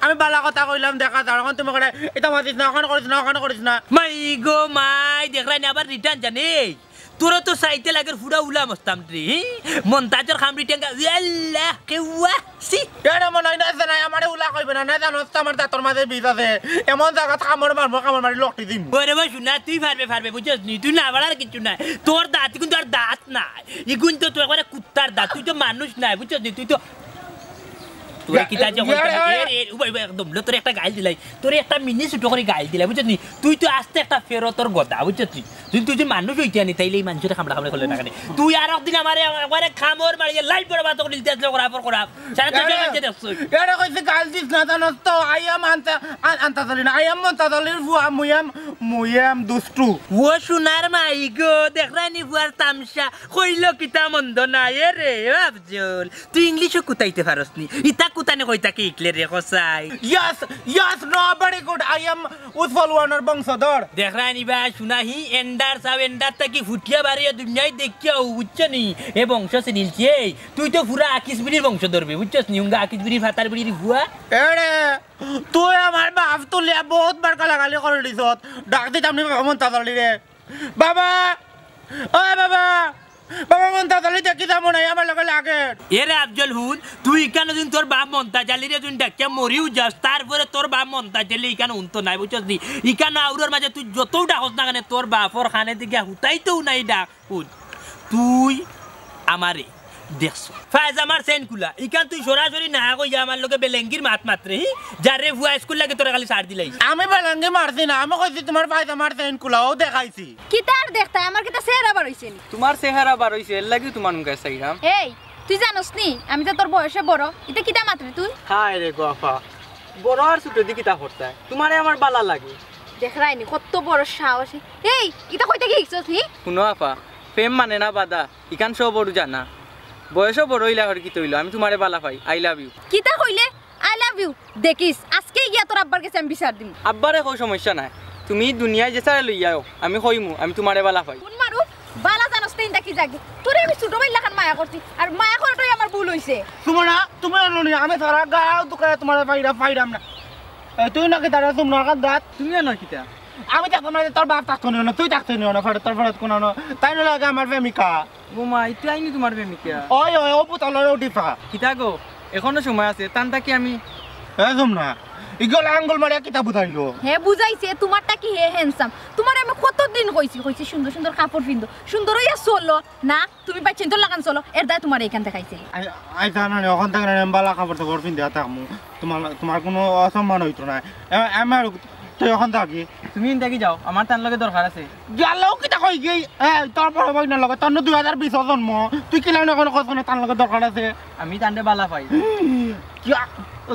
আমি বালা কথা কইলাম, দেখা যার, অখন তুমি করে, ইতা মাতিস না, অখান করিস না, অখান করিস না। মাই গো মাই, দেখরায় নি আবার return জানে। তোরা তো চাইতে লাগের পুরা উলা মস্তাম রে, হি? মন্তাজর খামড়ি টেঙ্গা, ইয়াল্লা, কেওয়া, সি। এরে মনে হয় না, জানাই আমারে উলা কইবে না, না জানো তো আমার দাঁতর মাঝে বিষ আছে। এমন জায়গা কামড় মারবো, কামড় মারি লটি দিমু। ওরে ভাই, শুনা, তুই পারবে, পারবে, বুঝছস নি? তুই না, আমার আর কিচ্ছু নাই। তোর দাঁত কিন্তু আর দাঁত নাই। ইগুন তো তোর একবারে কুত্তার দাঁত, তুই তো মানুষ নাই, বুঝছস নি? তুই তো, তোরে কিতা যে ইয়া, কইতাম, ইয়া, এ রে, উবাই, উবাই, একদম, লো, তোরে একটা গাইল দিলাই, তোরে একটা মিনি ছোট করে গাইল দিলাই, বুঝছস নি? তুই তো আস্তে একটা ফেরতর গদা, বুঝছস নি? তুই, তুই যে মানুষ হইতে আনি, তাইলে এই মানুষের খামড়া খামড়া করলে না কেনে? তুই আর একদিন আমারে একবারে খামড় মারিয়ে লাইট বড় বাতো করে দিতে আসলে করা পর করা। সারা তো আরে, জায়গা দেখছো। এরে কইছে গাইল দিস না, জানোস তো? I am আন্তা-, আন-, আন্তাজ আলী না, I am মন্তাজ আলীর ফুয়া, মুই am, মুই am দুষ্টু। ও সোনার মাই গো, দেখরানি ফুয়ার তামশা, কইল কিতা মন্দ না, এ রে, ও আফজল। তুই ইংলিশও কুতাইতে পারস নি। ইতা কুতানে কইতা কে ইকলে রে কসাই? Yes, yes, no, very good. I am Utpal ওয়ানর বংশধর। দেখরায় নি বা, শুনা হি, এন্ডার সাব এন্ডার তাকি ফুটিয়া বারইয়া দুনিয়ায় দেখিয়া ও, বুঝছো নি? এ বংশ সে নিলছে। এই, তুই তো পুরা আকিস বিড়ির বংশধর বে, বুঝছস নি? উঙ্গা আকিস বিড়ির ফাতার বিড়ির ফুয়া। এরে, তুই আমার বাপ তুলিয়া বহুত বার গালাগালি করে দিছত। ডাক দিতাম নি বাবা মন্তাজ আলী রে। বাবা, ও বাবা, বাবা মন্তাজ আলী দেখি যাবো নাই, আমার লগে লাগে। এরে আফজল হুন, তুই ইকানো দিন তোর বাপ মন্তাজ আলীরে তুই ডাকিয়া মরিও যাস, তারপরে তোর বাপ মন্তাজ আলী ইকানো হুনতো নাই, বুঝছস নি? ইকানো আউরর মাঝে তুই যতও ডাকস না কেনে, তোর বাপর কানে দিকে হুতাইতেও নাই ডাক। হুন, তুই আমারে দেখছ। ফায়জামার চেইন খুলা। ইখান তুই সরাসরি না কইয়া আমার লগে বেলেঙ্গির মাত মাতরে, হি? যারে ফুয়া স্কুল লাগে তোরা খালি সার দিলাইছ। আমি বেলেঙ্গি মারছি না, আমি কইছি তোমার ফায়জামার চেইন খুলা, ও দেখাইছি। কিতা আর দেখতায়, আমার কিতা চেহারা বার অইছে নি? তোমার চেহারা বার অইছে, এর লাগিউ তোমার মুখে চাইরাম। এই, তুই জানোস নি, আমি যে তোর বয়সে বড়, ইতা কিতা মাতরে তুই? হায় রে গো আফা, বড় আর ছোট দি কিতা করতায়? তোমারে আমার বালা লাগে। দেখরায় নি, কত বড় সাহস। এই, ইতা কইতে কি শিখছস নি? হুনো আফা, প্রেম মানে না বাধা, ইখান সবরউ জানা। বয়সও বড় অইলা আর কিতা অইলো, আমি তোমারে বালা পাই, I love you। কিতা কইলে? I love you। দেখিস, আজকেই গিয়া তোর আব্বার গেছে আমি বিচার দিমু। আব্বারে কও সমস্যা নাই, তুমি দুনিয়ায় যে সারে লইয়া আও, আমি কইমু, আমি তোমারে বালা পাই। কোন মারু? বালা জানোস তে ইন্দা কি জাগি? তোরে আমি ছোট ভাইর লাখান মায়া করছি, আর মায়া করাটাই আমার ভুল অইছে। সুমনা, তুমি আনো নি, আমি সারা গাঁও দোকানে তোমারে পাইরা-, পাইরাম না। এই, তুই নাকি দাঁড়া, সুমনার কান্দাত? তুমি আনো কিতা? আমি থাকতাম না, তোর বাপ থাকতো না, তুই থাকতে নিও না, ফেরত, তোর ফেরত কোন আনো? তাই না লাগে আমার প্রেমিকা। ও মা, ইতো আইনি তোমার প্রেমিকা? ওই, ওই, ও পুতালরে উঠিফা। কিতা গো, এখনো সময় আছে, তান তাকি আমি এ, সুমনা, ইগলা আঙ্গুল মারিয়া কিতা বুঝাইলো? হে বুঝাইছে, তোমারটা কি হে handsome? তোমারে আমি কতদিন কইছি, কইছি সুন্দর সুন্দর কাপড় পিন্দো, সুন্দর অইয়া চলো। না, তুমি বাইচ্চাইন্তর লাখান চলো, এর দায় তোমারে ইখান দেখাইছে। আই, আই, জানো নি, অখন থাকি আমি বালা কাপড়-টাপড় পিন্দিয়া থাকমু। তোমার, তোমার কুনু অসম্মান অইতো নায়। এ, আমার, তুই অখন থাকি। তুমি ইন থাকি যাও, আমার তান লগে দরকার আছে। গেলেও কিতা কই গেই? এ, তোর বড় ভাইনর লগে, তোর নু দুই হাজার বিশ জন্ম। তুই কিলা অখন কস কুনু তান লগে দরকার আছে? আমি তানরে বালা পাই। কিয়া?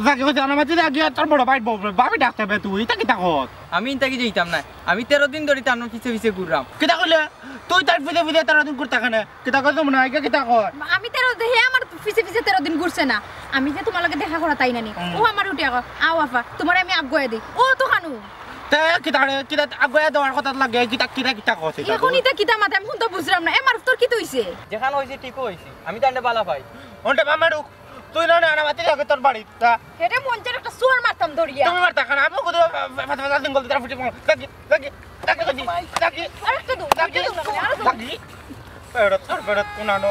যাকে কইছে, আমার মাঝে যা গিয়া তোর বড় ভাই, বউ, ভাবি ডাকতে হবে তুই, ইতা কিতা কস? আমি ইন থাকি যাইতাম না। আমি তেরো দিন ধরি তান পিছে পিছে ঘুররাম। কিতা কইলে? তুই তার পিছে পিছে তেরো দিন ঘুরতা কেনে? কিতা কইছ মনে হয়? কিতা কয়? আমি তেরো দি-, হে আমার পিছে পিছে তেরো দিন ঘুরছে না। আমি যে তোমার লগে দেখা করাত আইছি না নি। হুম। ও আমার উঠে আগো, আও আফা, তোমারে আমি আগুয়াই দেই। ও তো খানু। তে কিতা রে? কিতা আগুয়াই দেওয়ার কথা লাগে? কিতা, কিতা, কিতা কইছে? এখন ইতা কিতা মাতে? আমি হুনতা বুঝরাম না। এ মারুফ, তোর কিতা অইছে? যেখান অইছে ঠিক অইছে। আমি তানরে বালা পাই। অনটা বামা রুক। তুই না, না, না, মাতি যাবে তোর বাড়ি। তা হেটা মঞ্চের একটা চড় মারতাম ধরিয়া। তুমি মারতা কেনে? আমি কত ফাটা ফাটা সিঙ্গল দিতে ফুটি পড়ো। লাগি, লাগি, লাগি, লাগি, লাগি। আরেকটা দৌড়, লাগি, দুইটা দৌড়, আরো দৌড়। লাগি। বেরত, তোর বেরত কোন আনো?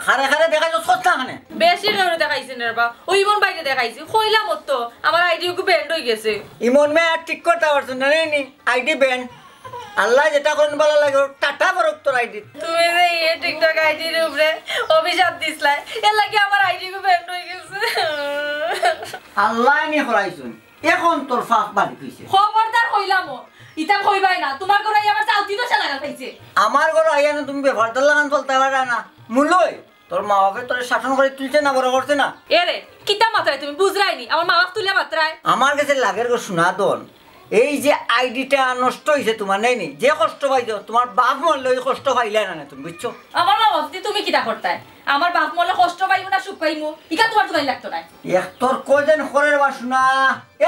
খারে খারে দেখাইছস কত কেনে? বেশি কেউ দেখাইছি না রে বা। ওই ইমন ভাইরে দেখাইছি। কইলাম তো, আমার আইডি ওগু ব্যান্ড অই গেছে। ইমন মিয়া আর ঠিক করতা পারছইন না নি? ID band. আল্লায় যেটা করইন বালা লাগে, টাটা পড়ুক তোর আইডিত। তুমি যে ইয়ে TikTok আইডির উপরে অভিশাপ দিছলায়, এর লাগি আমার আইডি গু ব্যান্ড অই গেছে। আল্লায় নি করাইছইন, এখন তোর ফাফ বাড়ি কইছে। খবরদার কইলাম ও, ইতা কইবায় না, তোমার ঘরো আইয়া আমার চাউতি দশা লাগাল পাইছে। আমার ঘরো আইয়া না তুমি ব্যাপারটা লাগান চলতে পারে না। মুলই, তোর মা বাপে তোরে শাসন করি তুলছে না, বড় করছে না? এরে, কিতা মাতরায় তুমি বুঝরায় নি? আমার মা বাপ তুলে মাতরায়। আমার গেছে লাগের গো সোনা ধন। এই যে আইডিটা নষ্ট অইছে তোমার, নাই নি? যে কষ্ট পাইছো, তোমার বাপ মরলে ওই কষ্ট পাইলায় না, না তুমি, বুঝছো? আমার মা বাপ দি তুমি কিতা করতায়? আমার বাপ মরলে কষ্ট পাইমু না সুখ পাইমু? ইকা তোমার তুলাই লাগতো নায়। এক তোর কয়জন করের বাসনা,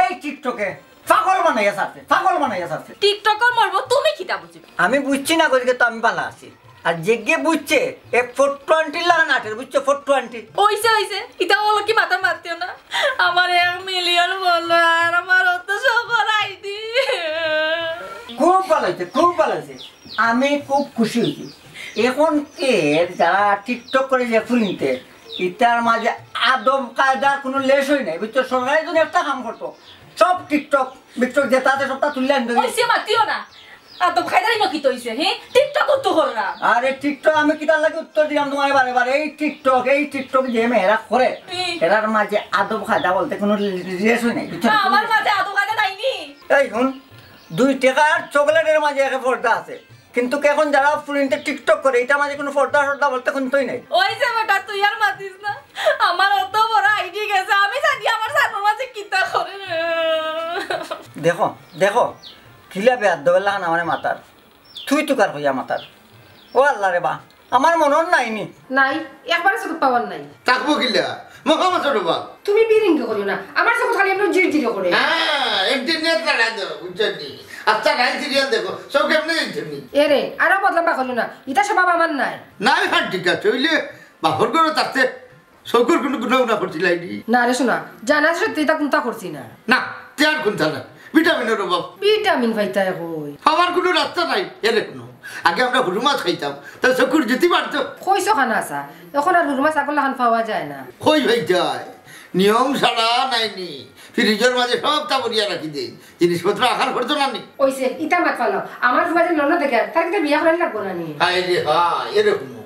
এই TikTok-এ পাগল বানাইয়া ছাড়ছে, পাগল বানাইয়া ছাড়ছে। TikTok-অর মর্ম তুমি কিতা বুঝবে? আমি বুঝছি না, গতিকে তো আমি বালা আছি। আর যেগে বুঝছে, এ ফোর টোয়েন্টির লাখান আটের, বুঝছো? Four twenty. অইছে, অইছে, ইতা অলাকি মাতামাতি মাতিও না। আমার এক মিলিয়ন follower, আমার অত সবর আইডি। খুব ভালা অইছে, খুব ভালা অইছে, আমি খুব খুশি অইছি। অখন এর যারা TikTok করে যে ফুরিন্তে, ইতার মাঝে আদব কায়দার কুনু লেশই নাই, বুঝছো? সরকারে যদি একটা কাম করতো, সব TikTok, TikTok যেতা আছে সবতা তুলিয়া আনতো। অইছে, মাতিও না। আদব কায়দার ইনো কিতা অইছে, হে? TikTok তো কররা। আরে TikTok আমি কিতার লাগি উত্তর দিলাম তুমারে বারে বারে? এই TikTok, এই TikTok যে মেয়েরা করে, হুম। এরার মাঝে আদব কায়দা বলতে কুনু লেশই নাই, বুঝছো? আমার মাঝে আদব কায়দা নাই নি। এই হুন, দুই টেকার চকলেটের মাঝে একে পর্দা আছে, কিন্তু অখন যারা ফুরিন্তে TikTok করে, ইতার মাঝে কুনু পর্দা টর্দা বলতে কুন্তাউ নাই। অইছে বেটা, তুই আর মাতিস না। আমার অত বড় আইডি গেছে, আমি জানি আমার সামনের মাঝে কিতা করে। দেখো, দেখো, কিলা বেয়াদবের লাখান আমারে মাতার। তুই তুকার কইয়া মাতার। ও আল্লাহ রে বা, আমার মনর নাই নি। নাই, একবারে চকুত পাওয়ার নাই। থাকবো কিলা? মহা মাছর ডোবা। তুমি বিরিঙ্গি করিও না, আমার চকুত খালি এমনি জির জির করে। হ্যাঁ, একদিন নেট লাগাই দাও, বুঝছো নি? আচ্ছা, নাই সিরিয়াল দেখো, চোখ এমনি দেখছো নি? এরে, আরো বদলাম বা করিও না, ইতা স্বভাব আমার নাই। নাই, হ্যাঁ, ঠিক আছে, অইলে বাপর ঘরো থাকতে চকুর কুনু গুণা উনা করছিলায় নি? না রে সোনা, জানা সত্যি ইতা কুন্তা করছি না। না, তে আর কুন্তা না, ভিটামিনর অভাব। ভিটামিন পাইতায় কই? পাওয়ার কুনু রাস্তা নাই। এরে হুনো, আগে আমরা হুরু মাছ খাইতাম, তে চকুর জ্যোতি বাড়তো। কইছো খানা আসা, অখন আর হুরু মাছ আগর লাখান পাওয়া যায় না। কই পাইতায়? নিয়ম ছাড়া নাই নি, ফ্রিজর মাঝে সবতা ভরিয়া রাখি দেই, জিনিসপত্র আকাল করতো না নি। অইছে, ইতা মাত ফালাও। আমার ফুয়া যে লন্ডন থাকে, তার কিতা বিয়া করানি লাগবো না নি? হায় রে হায়, এরে হুনো,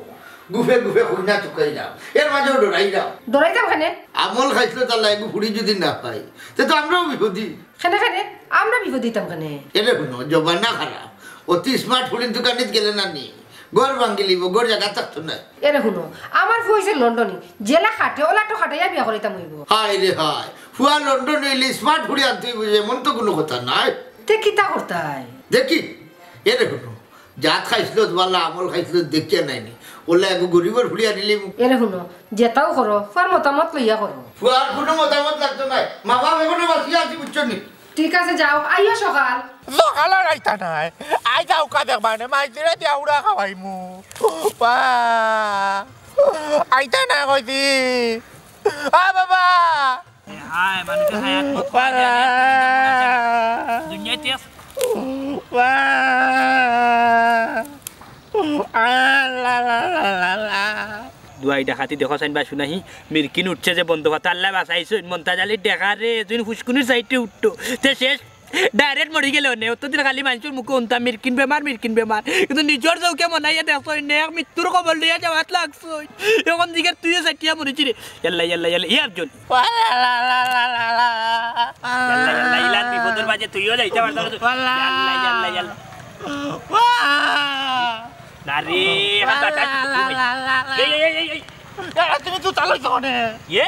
গুফে গুফে কইনা তুকাইলাম, এর মাঝেও ডরাইলাম। ডরাইতাম কেনে? আমল খাইছলত আল্লায়, এগু ফুড়ি যদি না পাই, তে তো আমরাও বিপদি। কেনে কেনে? আমরা বিপদ অইতাম কেনে? এরে হুনো, জমানা খারাপ। অতি smart ফুড়িন তুকানিত গেলে না নি, ঘর ভাঙ্গিলিবো, ঘর জাগা থাকতো নায়। এরে হুনো, আমার ফুয়া অইছে লন্ডনি, যেলা খাটে, অলা তো খাটাইয়া বিয়া করাইতাম অইবো। হায় রে হায়, ফুয়া লন্ডনি অইলে smart ফুড়ি আনতে অইবো, এমন তো কুনু কথা নাই। তে কিতা করতায়? দেখি, এরে হুনো, জাত খাইছলত বালা, আমল খাইছলত দেখিয়া নায় নি, অলা এগু গরিবর ফুড়ি আনিলিমু। এরে হুনো, যেতাউ করো, ফুয়ার মতামত লইয়া করো। ফুয়ার কুনু মতামত লাগতো নায়, মা বাপ অখনো বাঁচিয়া আছি, বুঝছো নি? ঠিক আছে, যাও, আইও সকাল। সকাল আর আইতা নায়, আইজ আউকা দেখবানে, মাইজিরে দিয়া উড়া খাওয়াইমু। বা, আইতা নায় কইছি। আ বাবা। হায়, মানুষের হায়াত। বাবা। দুনিয়াতে আছে। বা। আ, লা, লা, লা, লা, লা। দুয়াই ডাকাতি দেখো চাইন বা শুনাহি, মিরকিন উঠছে যে বন্ধ কথা, আল্লায় বাঁচাইছইন, মন্তাজ আলীর ডেকা রে, তুই ফুসকুনির সাইডে উঠতো, তে শেষ, direct মরি গেলে অনে, অতদিন খালি মানষর মুখো হুনতাম, মিরকিন বেমার, মিরকিন বেমার, কিন্তু নিজর চউখে মনাইয়া দেখছইন নে, এক মৃত্যুর কবল লইয়া যাওয়াত লাগছইন, অখন দিকে তুইও সাইটিয়া মরিছি রে, ইয়াল্লা, ইয়াল্লা, ইয়াল্লা, ইয়া আফজল। ইয়াল্লা, ইয়াল্লা, ইলান বিপদর মাঝে তুইও যাইতে পারতাম না। ইয়াল্লা, ইয়াল্লা, ইয়াল্লা। না রে, এখন বাতাস। এই, এই, এই, এই, এই। এ, তুমি তো চালাইছো মানে? ইয়ে?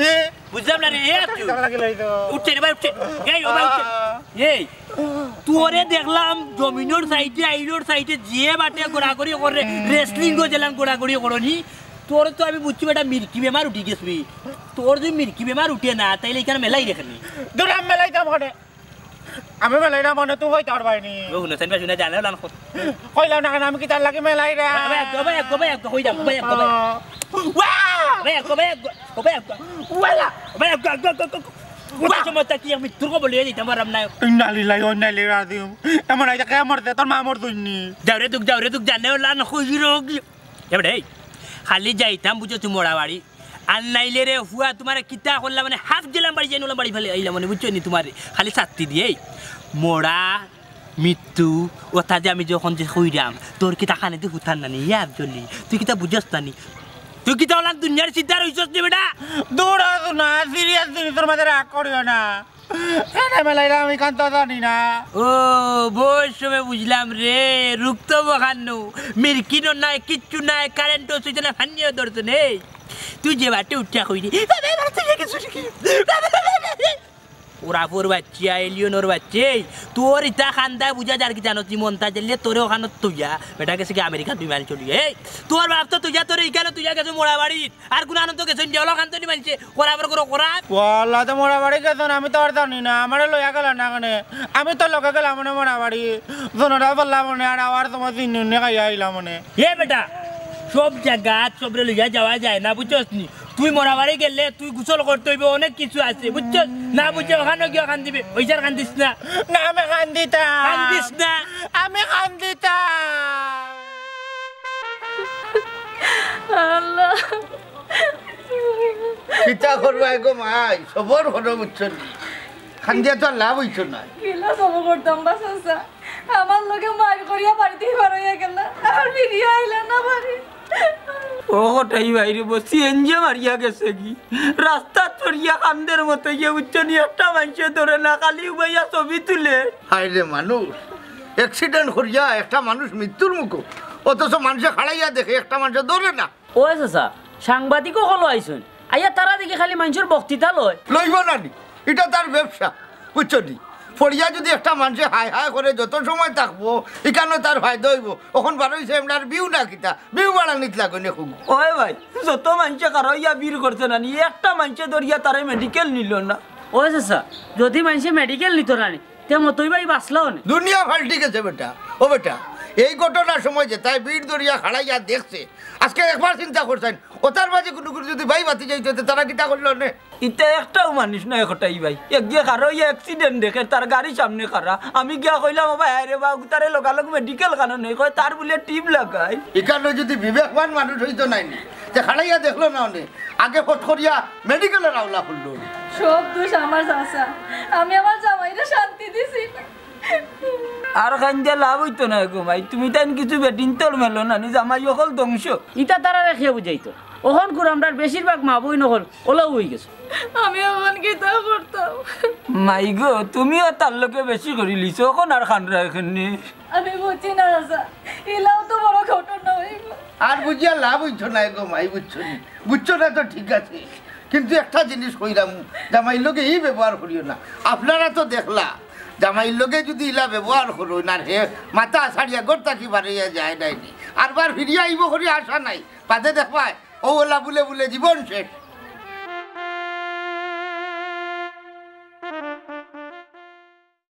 এ? বুঝলাম না রে, এ, তুই। চালা লাগিলে এই তো। উঠছে রে ভাই, উঠছে। এই, ও ভাই, উঠছে। এই, তোরে দেখলাম জমিনর সাইডে, আইলর সাইডে, যে বাটে গড়াগড়ি করে, wrestling গো যেলান গড়াগড়ি করনি। তোর তো আমি বুঝছি বেটা মিরকি বেমার উঠি গেছবি। তোর যদি মিরকি বেমার উঠে না, তাইলে ইখান মেলাই রেখে নি। দূর, আমি মেলাইতাম ওখানে। আমি মেলাই না মানে তুই হইতে পারবাই নি। ও, হুনো, সেনবা শুনে জানে, লান খোদ। কইলাম না কেনে, আমি কিতার লাগি মেলাই রে? ভাই, এক, ভাই, এক, ভাই, এক, হই যাম, ভাই, এক, ভাই। আহ। ওয়া! ভাই, এক, ভাই, এক, ভাই, এক। ওয়ালা! ভাই, এক, এক, এক, এক, এক। ওটা ওয়া! সময় তাকি আমি তোর কবল লইয়া দিতাম পারলাম না। ইন্না লিল্লাহি ওয়া ইন্না ইলাইহি রাজিউন। এমন আইতা কে মরছে, তোর মা মরছইন নি? যাও রে দুঃখ, যাও রে দুঃখ, জানে, লান খোঁজ রোগ। এবারে, এই, খালি যাইতাম, বুঝছো, তুই মরা বাড়ি। আর নাইলে রে ফুয়া, তুমারে কিতা করলাম মানে, হাফ গেলাম বাড়ি, যাই নলাম বাড়ি ফেলে আইলাম মানে, বুঝছো নি? তুমারে খালি শাস্তি দিয়ে, এই মরা, মৃত্যু, ওটা যে আমি যখন যে কইরাম, তোর কিতা কানে দি হুতার না নি, ইয়া আফজলি, তুই কিতা বুঝস না নি? তুই কিতা অলান দুনিয়ার সিদ্ধার হইছস নি বেটা? দূর হও না, সিরিয়াস জিনিসের মাঝে রাগ করিও না। এনে মেলাইলাম, আমি কান্ত জানি না। ও, বউর সময় বুঝলাম রে, রুক্ত বখানো, মিরকিনও নাই, কিচ্ছু নাই, কারেন্টও সুইচ না, ফান্নিও ধরতো নেই। তুই যে বাটে উঠিয়া কইলি, "বাবা, এবার তুই রেখে শুনি কি?" ওরাফর বাচ্চা, এলিয়নর বাচ্চা, এই তোর ইতা খান্দায় বুঝা যার কি জানো, তুই মনটা জেলে তোরে ওখানো তুইয়া, বেটা গেছে কি আমেরিকা দুই মাইল চলিয়া। এই তোর বাপ তো তুইয়া তোরে ইখানো তুইয়া গেছে মরা বাড়িত। আর কোন আনন্দ গেছে ইন্ডিয়া ওলা খান তো নি মানছে, ওরাফর করো ওরা। ওয়াল্লা তো মরা বাড়ি গেছইন, আমি তো আর জানি না, আমারে লইয়া গেলা না কেনে। আমি তো লগে গেলাম মানে মরা বাড়ি, জনরা বললাম মানে, আর আমার তোমার তিন দিন খাইয়া আইলাম মানে। এ বেটা, সব জায়গা সবরে লইয়া যাওয়া যায় না, বুঝছস নি? তুই মরা বাড়ি গেলে তুই গোসল করতে হইবে, অনেক কিছু আছে, বুঝছস? না বুঝে ওখানো গিয়া কান্দিবে, ওইজার কান্দিস না। না, আমি কান্দিতাম। কান্দিস না। আমি কান্দিতাম। আল্লাহ। কিতা করবায় গো মাই, সবর করো, বুঝছো নি? কান্দিয়া তো আর লাভ অইতো নায়। কিলা সবর করতাম বা চাচা, আমার লগে মাইর করিয়া বাড়িত বারইয়া গেলা, আর ফিরিয়া আইলা না বাড়ি। ও কটাই ভাই রে, বসি এনজে মারিয়া গেছে কি? রাস্তাত পড়িয়া কান্দের মতো ইয়ে, বুঝছো নি? একটা মানষে ধরে না, খালি উবাইয়া ছবি তুলে। হায় রে মানুষ, accident করিয়া একটা মানুষ মৃত্যুর মুখো, অথচ মানষে খাড়াইয়া দেখে, একটা মানষে ধরে না। ও চাচা, সাংবাদিক অকল আইছইন, আইয়া তারা দেখি খালি মানষর বক্তৃতা লয়। লইব না নি, ইটা তার ব্যবসা, বুঝছো নি? পড়িয়া যদি একটা মানষে হায় হায় করে যত সময় থাকবো, ইখানো তার ফায়দা অইবো। অখন বারইছে আমরার view না কিতা, view বাড়ানিত লাগইন খুব। ওই ভাই, যত মানষে খাড়াইয়া ভিড় করছে না নি, একটা মানষে ধরিয়া তারে মেডিকেল নিল না। ওই চাচা, যদি মানষে মেডিকেল নিত না নি, তে মতই ভাই বাঁচলাও নে। দুনিয়া ফাল্টি গেছে বেটা। ও বেটা, এই ঘটনার সময় যেতায় ভিড় ধরিয়া খাড়াইয়া দেখছে, আজকে একবার চিন্তা করছইন, ওতার মাঝে কুনু কুনু যদি বাই বাতি যাইতো, তে তারা কিতা করলো নে? ইতা একটাও মানুষ নায় কটাই ভাই। একদিকে খাড়াইয়া accident দেখে, তার গাড়ি সামনে খাড়া। আমি গিয়া কইলাম, "ও ভাই, আরে বা, তারে লগালগ মেডিকেল খানো নেই?" কয়, "তার বুলে টিপ লাগাই।" ইখানো যদি বিবেকবান মানুষ অইতো নায় নি, তে খাড়াইয়া দেখলো না অনে, আগে ফট করিয়া মেডিকেলর আওলা করলো। সব দোষ আমার চাচা, আমি আমার জামাইরে শান্তি দিছি না। আর কান্দিয়া লাভ অইতো নায় গো মাই, তুমি তাইন কিছু বেটিন্তর মেলো না নি, জামাই অকল ধ্বংস। ইতা তারারে কে বুঝাইতো? অখনকুর আমরার বেশিরভাগ মা বইন অকল অলাউ অইগেছে। আমি অখন কিতা করতাম? মাই গো, তুমিও তার লগে বেশি করিলিছো, অখন আর কান্দরায় কেনে? আমি বুঝছি না চাচা, ইলাও তো বড় ঘটনা অইবো। আর বুঝিয়া লাভ অইতো নায় গো মাই, বুঝছো নি? বুঝছো না তো ঠিক আছে, কিন্তু একটা জিনিস কইরাম, জামাইর লগে ই ব্যবহার করিও না। আপনারা তো দেখলা, জামাইর লগে যদি ইলা ব্যবহার করইন আর হে মাথা ছাড়িয়া ঘর থাকি বারইয়া যায় নায় নি, আরবার ফিরিয়া আইবো করি আশা নাই। বাদে দেখবায়, অউ অলা বুলে বুলে জীবন শেষ।